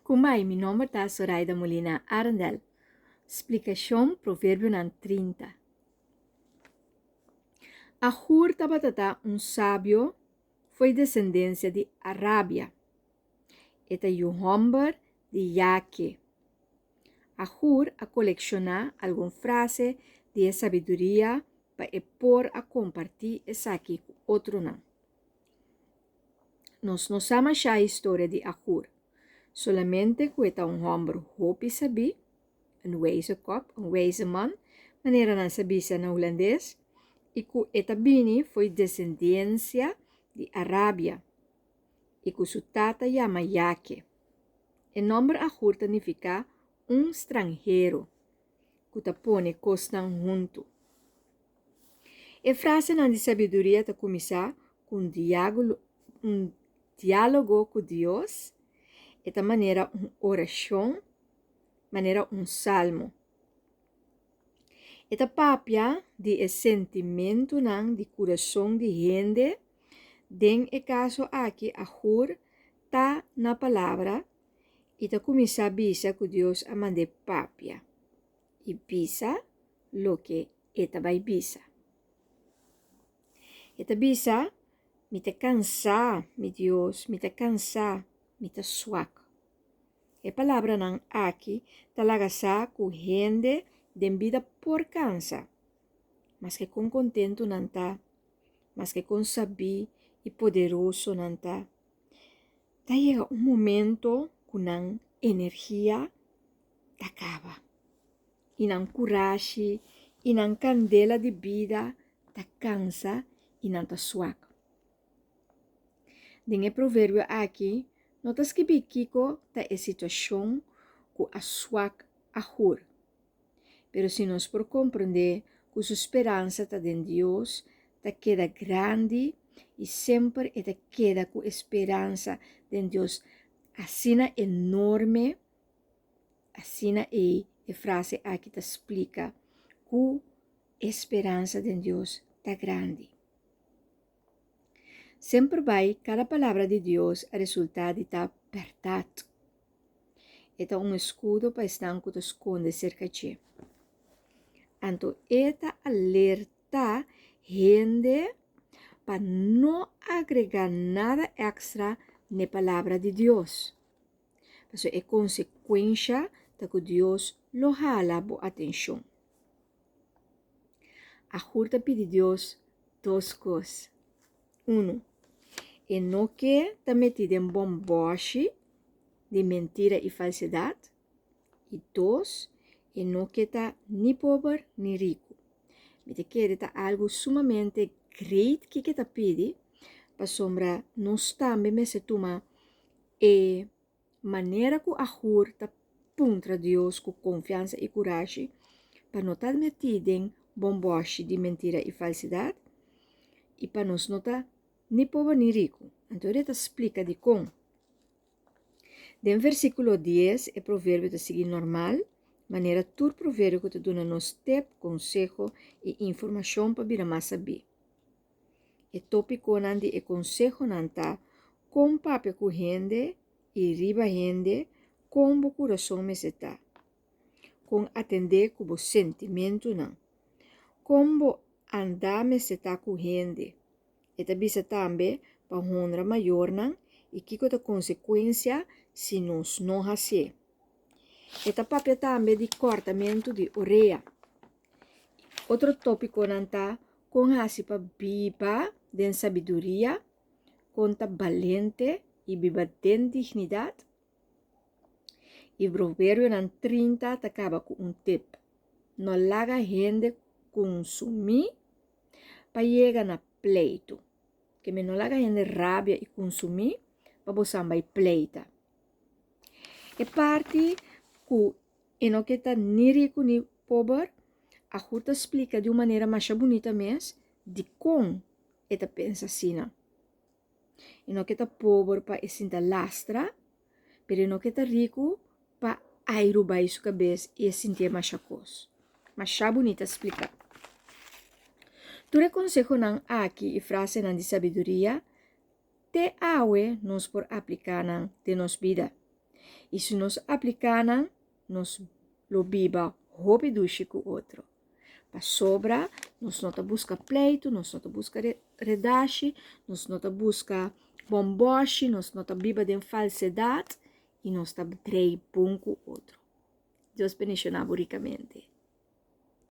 Kumbai, mi nomber ta Zoraida Molina Arendel. Splikashon Proverbionan 30. Agur tabata ta un sabio fo'i desendensia di Arabia. E ta yu hòmber di Yake. Agur a kolekshoná algun frase di e sabiduria pa e por a kompartí esaki ku otronan. Nos no sa mashá historia di Agur, solamente ku e ta un hòmber hopi sabí, een wijze kop, een wijze man, manera nan sa bisa na hulandes, i ku e ta bini fo'i desendensia di Arabia i ku su tata yama Yake. E nòmber Agur ta nifiká un stranhero ku ta pone kosnan huntu. E frasenan di sabiduria ta kuminsá ku un un diálogo ku Dios, e ta manera un orashon, manera un salmo. E ta papia di e sentimentunan di kurason di hende, den e kaso aki Agur ta na palabra i ta kuminsá bisa ku Dios a mand'é papia i bisa loke e ta bai bisa. E ta bisa, Mi ta kansá, mi Dios, mi ta kansá, mi ta swak. E palabranan aki ta laga sa ku hende den bida por kansa. Maske kon kontentu nan ta, maske kon sabí i poderoso nan ta, ta yega un momento ku nan energia ta kaba i nan kurashi i nan kandela di bida ta kansa i nan ta swak. Den e proverbio aki no ta skibí kiko ta e situashon ku a swak Agur. Pero si nos por komprendé ku su speransa ta den Dios ta keda grandi i semper e ta keda ku e speransa den Dios asina enorme, asina ei e frase aki ta splika ku e speransa den Dios ta grandi. Semper bai kada palabra di Dios a resultá di ta bèrdat. E ta un eskudo pa esnan ku ta skonde serka dje. Anto e ta alertá hende pa no agregá nada èkstra n'e palabra di Dios, pasobra e konsekuensha ta ku Dios lo hala bo atenshon. Agur ta pidi Dios dos kos. Unu, e no ke ta metí den bòmbòshi di mentira i falsedat. I dos, e no ke ta ni pober ni riku. Mi ta kere ta algu sumamente great kiko e ta pidi, pasobra nos tambe mester tuma e Manera ku Agur ta puntra Dios ku konfiansa i kurashi pa no ta metí den bòmbòshi di mentira i falsidat i pa nos no ta ni pober ni riku. Anto e ta splika dikon. Den versíkulo dies e proverbio ta sigui normal, manera tur proverbio ku ta duna nos tep, konseho i informashon pa bira mas sabí. E tópikonan di e konsehonan ta kon papia ku hende i riba hende, kon bo kurason mester ta, kon atendé ku bo sentimentunan, kon bo andá mester ta ku hende. E ta bisa tambe pa honra mayornan i kiko ta konsekuensia si nos no hasié. E ta papia tambe di kòrtamentu di orea. Otro tópikonan ta kon hasi pa biba den sabiduria, kon ta balente i biba den dignidat. I Proverbionan 30 ta kaba ku un tip, No laga hende kunsumí pa yega na pleitu. Ke men no laga hende rabia i kunsumí pa bosan bai pleita. E parti ku E no ke ta ni riku ni pober. Agur ta splika di un manera masha bunita mes dikon e ta pensa asina. E no ke ta pober pa e sinta lastra, pero e no ke ta riku pa airu bai su kabes i e sintié masha kos. Masha bunita splika. Tur e konsehonan aki i frasenan di sabiduria te awe nos por apliká nan den nos bida. I si nos apliká nan, nos lo biba hopi dushi ku otro. Pasobra nos no ta buska pleitu, nos no ta buska redashi, nos no ta buska bòmbòshi, nos no ta biba den falsedat i nos ta drei bon ku otro. Dios bendishoná bo rikamente.